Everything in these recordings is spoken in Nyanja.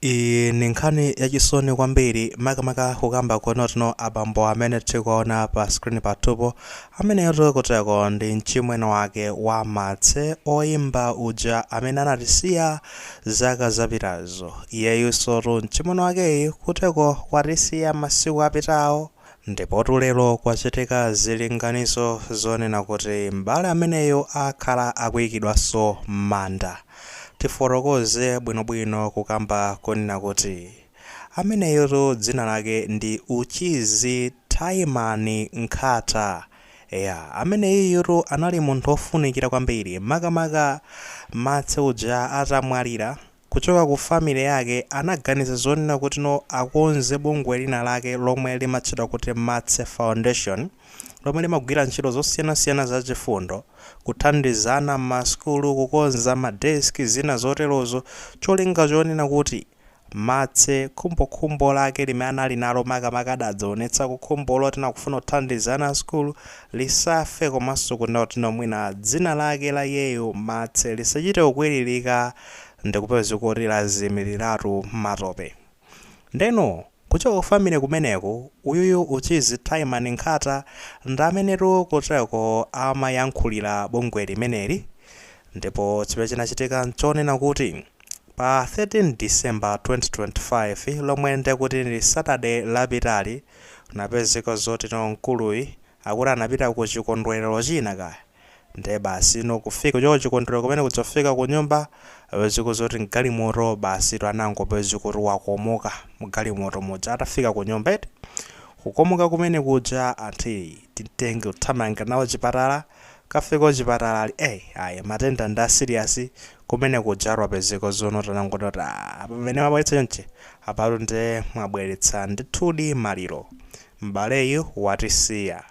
Iyi ndi nkhani yachisoni kwambiri, makamaka kukamba konotino abambo amene tikuwaona pa screen pathupo. Ameneyotu kuteko ndi mchimwene wake wa Martse, oyimba uja amene anatisiya zaka zapitazo. Iyeyunsotu mchimwene wakeyi kuteko watisiya masiku apitawo. Ndipotu lero kwachitika zilinganizo zonena kuti m'bale ameneyu akhala akuyikidwanso m'manda. Tifotokoze bwinobwino kukamba konena kuti ameneyutu dzina lake ndi Uchizi Taimani Nkhata. Eya, ameneyiyutu anali munthu ofunikira kwambiri, makamaka Martse uja atamwalira. Kuchoka ku family yake anaganiza zonena kuti no akonze bungwe lina lake lomwe limatchedwa kuti Martse Foundation, lomwe limagwira ntchito zosiyanasiyana za chifundo, kuthandiza ana m'ma sukulu, kukonza ma desk, zina zoterozo, cholinga chonena kuti Martse khumbokhumbo lake limene anali nalo, makamaka adadzionetsa kukhumbo loti akufuna kuthandiza ana a sukulu, lisafe, komanso kunena kuti no mwina dzina lake la iyeyo Martse lisachite kukwiririka ndikupezeka kuti lazimiriratu m'matope. Ndeno kuchoka ku family kumeneku, uyuyu Uchizi Taimani Nkhata ndi amenetu kuteko amayankhulira bungwe limeneli. Ndipo chimene chinachitika nchonena kuti pa 13 December 2025, lomwe ndekuti ndi Saturday lapitali, kunapezeka zoti no mkuluyi akuti anapita ku chikondwerero china kaya, nde basi no kufika kuchoka chikondwerero kumene kudzafika ku nyumba, apezeka zoti mgalimoto basi to anangopezeka kuti wakomoka mgalimoto muja atafika ku nyumba eti. Kukomoka kumene kuja, anthu titenge kuthamanga nawo chipatala. Kafika kuchipatala ali ayi, matenda ndi a serious. Kumene kuja apezeka zono tanangoti kuti pamene mwabweretsa chonchi apatu nde mwabweretsa ndithudi maliro, m'baleyu watisiya.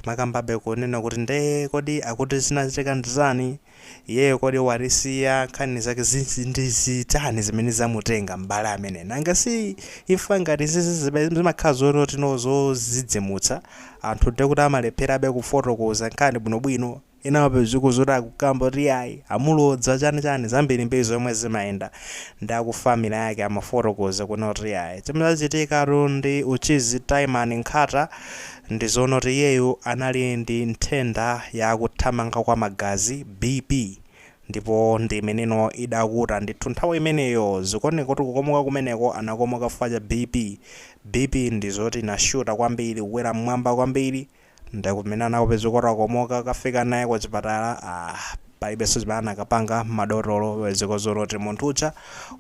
Kumakambabe kunena kuti nde kodi akuti zinachitika nditani iyeyo? Kodi watisiya, nkhani zake ndi zitani zimene zamutenga m'bale amene? Nanga si imfa ngati zizi zimakhala zotino zodzidzimutsa anthu, nde kuti amalepherabe kufotokoza nkhani bwinobwino. Ena mapezeka zoti akukamba kuti ayi, amulodza, chani chani, zambirimbiri zomwe zimayenda. Ndi aku family yake amafotokoza kuna kuti ayi, chimene chachitikatu ndi Uchizi Taimani Nkhata ndi zonoti iyeyu anali ndi nthenda ya kuthamanga kwa magazi, BP, ndipo ndi imeneno idakuta ndithu nthawi imeneyo. Zikuoneka kuti kukomoka kumeneko anakomoka chifukwa cha BP. BP ndi zoti inashuta kwambiri, kukwera mmwamba kwambiri, ndikumene anakupeza kuti akomoka. Kafika naye ku chipatala, palibenso chimene anakapanga madotolo, pezeka zoti munthu uja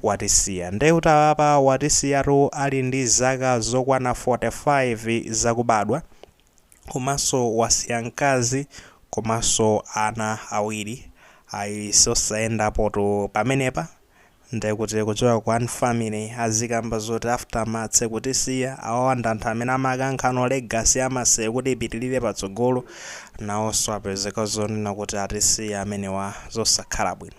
watisiya. Ndiye kuti apapa watisiyatu ali ndi zaka zokwana 45 zakubadwa, komanso wasiya mkazi komanso ana awiri. Ayi, sosayendapotu pamenepa. Ndekuti kuchoka ku one family azikamba zoti after Martse kutisiya, awawa ndi anthu amene amakankhano legacy ya Martse kuti ipitilire patsogolo, nawonso apezeka zonena kuti atisiya amenewa, zosakhala bwino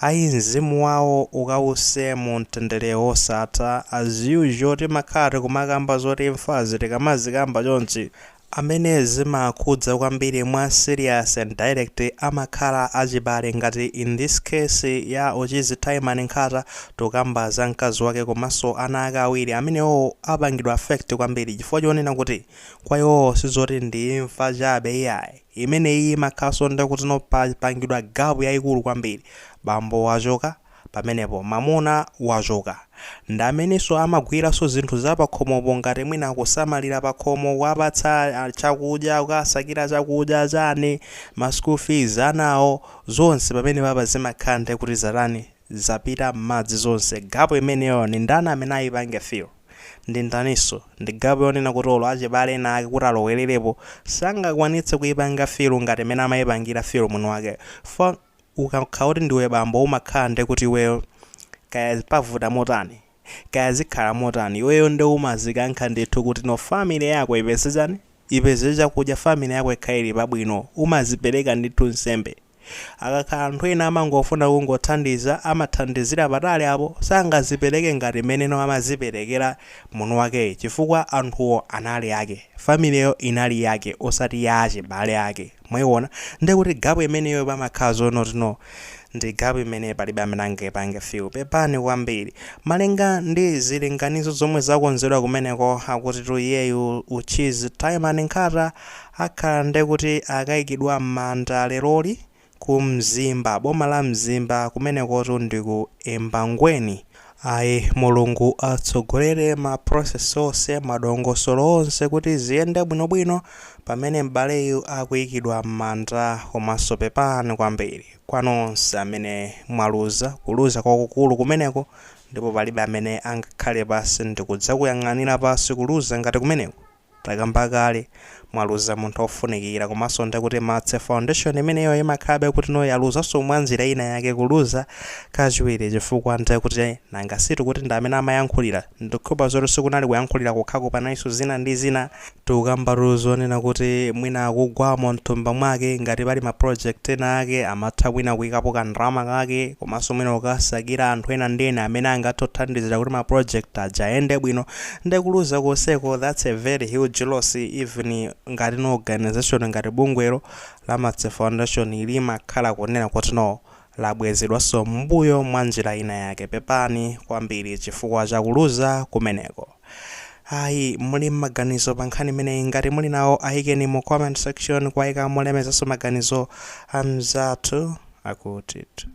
ayi. Mzimu wawo ukawuse mu mtendere wosatha. As usual, timakhala tikumakamba zoti imfazi tikamazikamba chonchi, amene zimakhudza kwambiri mwa serious and direct amakhala achibale, ngati in this case ya Uchizi Taimani Nkhata, tikukamba za mkazi wake komanso ana ake awiri amenewo apangidwa affect kwambiri, chifukwa chonena kuti kwa iwowo sizoti ndi imfa chabe iyayi. Imeneyi imakhalanso ndekuti pangidwa gap yayikulu kwambiri. Bambo wachoka pamenepo, mamuna wachoka, ndi amenenso amagwiranso zinthu za pakhomopo, ngati mwina kusamalira pakhomo, kuwapatsa chakudya, kukasakira chakudya, chani, ma school fees anawo, zonse pamene papa zimakhala ndi kuti zatani, zapita m'madzi zonse. Gap imeneyo ni ndani amene ayipange fill? Ndi ndaninso? Ndi gap yonena kuti olo achibale ena ake kuti alowererepo sangakwanitse kuyipanga fill ngati imene amayipangira fill mwini wake. Fa ukakhala kuti ndiwe bambo, umakhala ndi kuti iweyo kaya pavuta motani, kaya zikhala motani, iweyo ndi umazikankha ndithu kuti no family yako ipeze chani, ipeze chakudya, family yako ikhale ili pabwino, umazipereka ndithu nsembe. Akakhala anthu ena amangofuna kungothandiza, amathandizira patali apo, sangazipereke ngati mmeneno amaziperekera munthu wakeyi, chifukwa anthuwo anali ake, familyyo inali yake, osati ya achibale ake. Mwayiona? Ndekuti gap imeneyo pamakhala zonotino ndi gap imene palibe amene angayipange fill. Pepani kwambiri. Malinga ndi zilinganizo zomwe zakonzedwa kumeneko, akuti iyeyu Uchizi Taimani Nkhata akhala ndekuti akayikidwa m'manda leroli ku Mzimba, boma la Mzimba, kumenekotu ndi ku Embangweni. Ayi, Mulungu atsogolere ma process onse, madongosolo onse, kuti ziyende bwinobwino pamene m'baleyu akuyikidwa m'manda. Komanso pepani kwambiri kwa nonse amene mwaluza, kuluza kwakukulu kumeneko, ndipo palibe amene angakhale pasi ndikudzakuyang'anira pasi kuluza ngati kumeneko. Takamba kale, mwaluza munthu ofunikira. Komanso ndikuti Matse Foundation imeneyo imakhalabe kuti no yaluzanso mwa njira ina yake, kuluza kachiwiri, chifukwa ndikuti nanga situ kuti ndi amene amayankhulira. Ndikhupa zoti sikunali kuyankhulira kukhako, panalinso zina ndi zina. Tikukambatu zonena kuti mwina akugwamo mthumba mwake, ngati pali ma project ena ake amatha mwina kuyikapo kandalama kake, komanso mwina kukasakira anthu ena ndi ena amene angathe kuthandizira kuti ma project aja ayende bwino. Ndikuluza konseko, that's a very huge loss. Even ngati no organization ngati bungwelo la Matse Foundation limakhala kunena kuti no labwezedwanso mbuyo mwa njira ina yake. Pepani kwambiri chifukwa chakuluza kumeneko. Ayi, muli maganizo pa nkhani imeneyi? Ngati muli nawo, ayikeni mu comment section, kuwayika molemezanso maganizo amzathu akutitu.